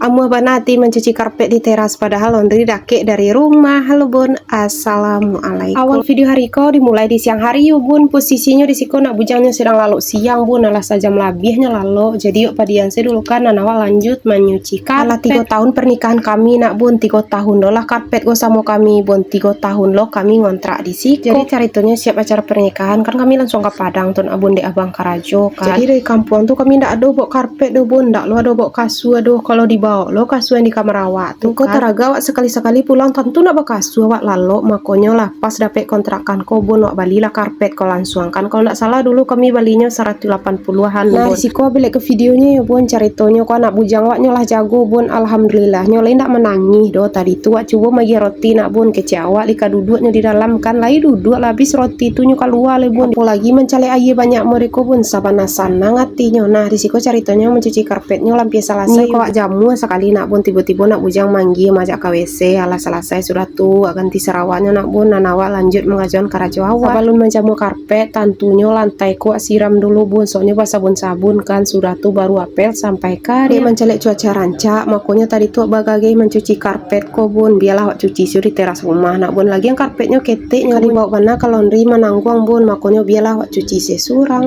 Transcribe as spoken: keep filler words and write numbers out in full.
Amuah bana ati mancuci karpet di teras, padahal laundry dakek dari rumah lo, Bun. Assalamualaikum. Awal video hari ko dimulai di siang hari yo, Bun. Posisinyo di siko nak bujangnyo sadang lalok siang, Bun. Alah sajam labiahnyo lalok. Jadi yo padian se dulu kan, nan awak lanjut manyuci karpet. Alah tigo tahun pernikahan kami nak, Bun. Tigo tahun doh lah karpet ko samo kami, Bun. Tigo tahun lo kami ngontrak di siko. Jadi caritonyo siap acara pernikahan kan kami langsuang ka Padang tu nak, Bun, dek abang karajo kan. Jadi dari kampuang tu kami ndak ado bok karpet doh, Bun. Ndak lo ado bok kasua doh. Kalau dibaok lo kasua yang di kamar awak tu. Ko kan taraga awak sakali-sakali pulang tantu nak bakasua awak lalok. Makonyo lah pas dapek kontrakan ko, Bun, awak balilah karpet ko langsuang kan. Kalau ndak salah dulu kami balinyo saratuih lapan puluahan, Bun. Nah, di siko bilek ke videonyo yo, Bun. Caritonyo ko anak bujang awaknyo lah jago, Bun. Alhamdulillah, nyo lai ndak manangih doh. Tadi tu awak cubo magiah roti nak, Bun, kecek awak lika duduaknyo di dalam kan. Lai duduak lah, abih roti tu nyo kalua lai, Bun. Apo lagi mancalek aia banyak model ko, Bun. Sabana sanang atinyo. Nah, di siko caritonyo mancuci karpetnyo lah ampia salasai. Nyo ko awak jamua sakali nak, Bun, tibo-tibo nak bujang manggia maajak ka WC. Alah salasai sudah tu, awak ganti sarawaknyo nak, Bun, nan awak lanjut mangajakan karajo awak. Sabalun manjamua karpet, tantunyo lantai ko awak siram dulu, Bun, soalnyo basabun-sabun kan, sudah tu baru apel sampai ka. Dek mancalek cuaca rancak, makonyo tadi tu awak bagageh mancuci karpet ko, Bun. Bialah awak cuci siyo di teras rumah nak, Bun. Lagian karpetnyo keteknyo, Bun. Kalau dibaok bana ka laundry manangguang, Bun, makonyo bialah awak cuci se surang.